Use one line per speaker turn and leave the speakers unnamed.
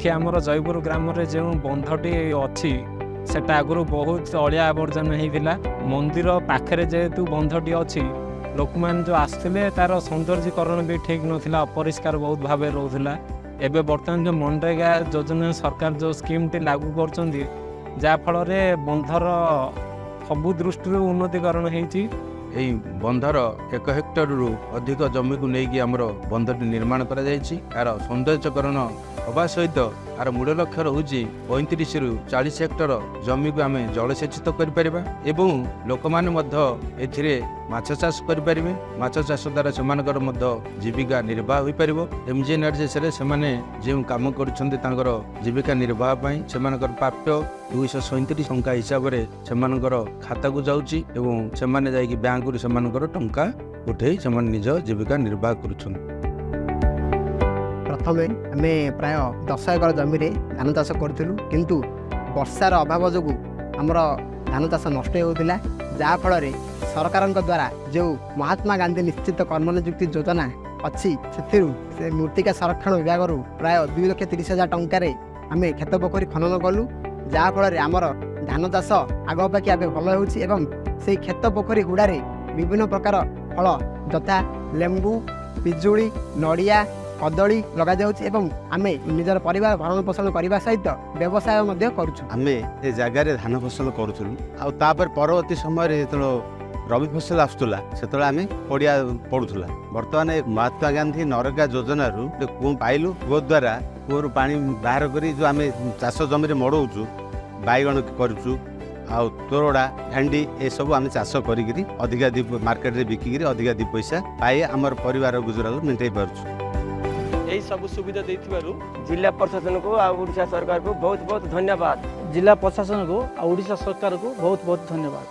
ଏଠି ଆମର ଜୟପୁର ଗ୍ରାମରେ ଯେଉଁ ବନ୍ଧଟି ଅଛି, ସେଟା ଆଗରୁ ବହୁତ ଅଳିଆ ଆବର୍ଜନା ହେଇଥିଲା। ମନ୍ଦିର ପାଖରେ ଯେହେତୁ ବନ୍ଧଟି ଅଛି, ଲୋକମାନେ ଯେଉଁ ଆସୁଥିଲେ, ତା'ର ସୌନ୍ଦର୍ଯ୍ୟକରଣ ବି ଠିକ୍ ନଥିଲା, ଅପରିଷ୍କାର ବହୁତ ଭାବେ ରହୁଥିଲା। ଏବେ ବର୍ତ୍ତମାନ ଯେଉଁ ମନରେଗା ଯୋଜନା, ସରକାର ଯେଉଁ ସ୍କିମ୍ଟି ଲାଗୁ କରୁଛନ୍ତି, ଯାହାଫଳରେ ବନ୍ଧର ସବୁ ଦୃଷ୍ଟିରୁ ଉନ୍ନତିକରଣ ହେଇଛି।
ଏହି ବନ୍ଧର 1 ହେକ୍ଟରରୁ ଅଧିକ ଜମିକୁ ନେଇକି ଆମର ବନ୍ଧଟି ନିର୍ମାଣ କରାଯାଇଛି। ଏହାର ସୌନ୍ଦର୍ଯ୍ୟକରଣ ହେବା ସହିତ ଏହାର ମୂଳ ଲକ୍ଷ୍ୟ ରହୁଛି, 35ରୁ 40 ହେକ୍ଟର ଜମିକୁ ଆମେ ଜଳସେଚିତ କରିପାରିବା ଏବଂ ଲୋକମାନେ ମଧ୍ୟ ଏଥିରେ ମାଛ ଚାଷ କରିପାରିବେ। ମାଛ ଚାଷ ଦ୍ୱାରା ସେମାନଙ୍କର ମଧ୍ୟ ଜୀବିକା ନିର୍ବାହ ହୋଇପାରିବ। ଏମ୍ଜିଏନ୍ଆର୍ଜିଏସ୍ରେ ସେମାନେ ଯେଉଁ କାମ କରୁଛନ୍ତି, ତାଙ୍କର ଜୀବିକା ନିର୍ବାହ ପାଇଁ ସେମାନଙ୍କର ପ୍ରାପ୍ୟ 237 ଟଙ୍କା ହିସାବରେ ସେମାନଙ୍କର ଖାତାକୁ ଯାଉଛି ଏବଂ ସେମାନେ ଯାଇକି ବ୍ୟାଙ୍କରୁ ସେମାନଙ୍କର ଟଙ୍କା ଉଠେଇ ସେମାନେ ନିଜ ଜୀବିକା ନିର୍ବାହ କରୁଛନ୍ତି।
ପ୍ରଥମେ ଆମେ ପ୍ରାୟ 10 ଏକର ଜମିରେ ଧାନ ଚାଷ କରୁଥିଲୁ, କିନ୍ତୁ ବର୍ଷାର ଅଭାବ ଯୋଗୁଁ ଆମର ଧାନ ଚାଷ ନଷ୍ଟ ହେଉଥିଲା। ଯାହାଫଳରେ ସରକାରଙ୍କ ଦ୍ୱାରା ଯେଉଁ ମହାତ୍ମା ଗାନ୍ଧୀ ନିଶ୍ଚିତ କର୍ମନିଯୁକ୍ତି ଯୋଜନା ଅଛି, ସେଥିରୁ ସେ ମୃତ୍ତିକା ସଂରକ୍ଷଣ ବିଭାଗରୁ ପ୍ରାୟ 2,30,000 ଟଙ୍କାରେ ଆମେ କ୍ଷେତ ପୋଖରୀ ଖନନ କଲୁ, ଯାହାଫଳରେ ଆମର ଧାନ ଚାଷ ଆଗ ଅପେକ୍ଷା ଏବେ ଭଲ ହେଉଛି ଏବଂ ସେଇ କ୍ଷେତ ପୋଖରୀ ହୁଡ଼ାରେ ବିଭିନ୍ନ ପ୍ରକାର ଫଳ ଯଥା ଲେମ୍ବୁ, ପିଜୁଳି, ନଡ଼ିଆ, କଦଳୀ ଲଗାଯାଉଛି ଏବଂ ଆମେ ନିଜର ପରିବାର ଭରଣ ପୋଷଣ କରିବା ସହିତ ବ୍ୟବସାୟ ମଧ୍ୟ କରୁଛୁ।
ଆମେ ଏ ଜାଗାରେ ଧାନ ଫସଲ କରୁଥିଲୁ ଆଉ ତାପରେ ପରବର୍ତ୍ତୀ ସମୟରେ ଯେତେବେଳେ ରବି ଫସଲ ଆସୁଥିଲା, ସେତେବେଳେ ଆମେ ପଡ଼ିଆ ପଡ଼ୁଥିଲା। ବର୍ତ୍ତମାନ ଏ ମହାତ୍ମା ଗାନ୍ଧୀ ନରେଗା ଯୋଜନାରୁ ଗୋଟେ କୂଅ ପାଇଲୁ। କୂଅ ଦ୍ୱାରା କୂଅରୁ ପାଣି ବାହାର କରି ଯେଉଁ ଆମେ ଚାଷ ଜମିରେ ମଡ଼ଉଛୁ, ବାଇଗଣ କରୁଛୁ ଆଉ ତୋରଡ଼ା, ଭେଣ୍ଡି ଏସବୁ ଆମେ ଚାଷ କରିକିରି ଅଧିକା ଦି ମାର୍କେଟରେ ବିକିକିରି ଅଧିକା 2 ପଇସା ପାଇ ଆମର ପରିବାର ଗୁଜୁରାଣ ମେଣ୍ଟେଇ ପାରୁଛୁ।
ଏହି ସବୁ ସୁବିଧା ଦେଇଥିବାରୁ
ଜିଲ୍ଲା ପ୍ରଶାସନକୁ ଆଉ ଓଡ଼ିଶା ସରକାରକୁ ବହୁତ ବହୁତ ଧନ୍ୟବାଦ।
ଜିଲ୍ଲା ପ୍ରଶାସନକୁ ଆଉ ଓଡ଼ିଶା ସରକାରକୁ ବହୁତ ବହୁତ ଧନ୍ୟବାଦ।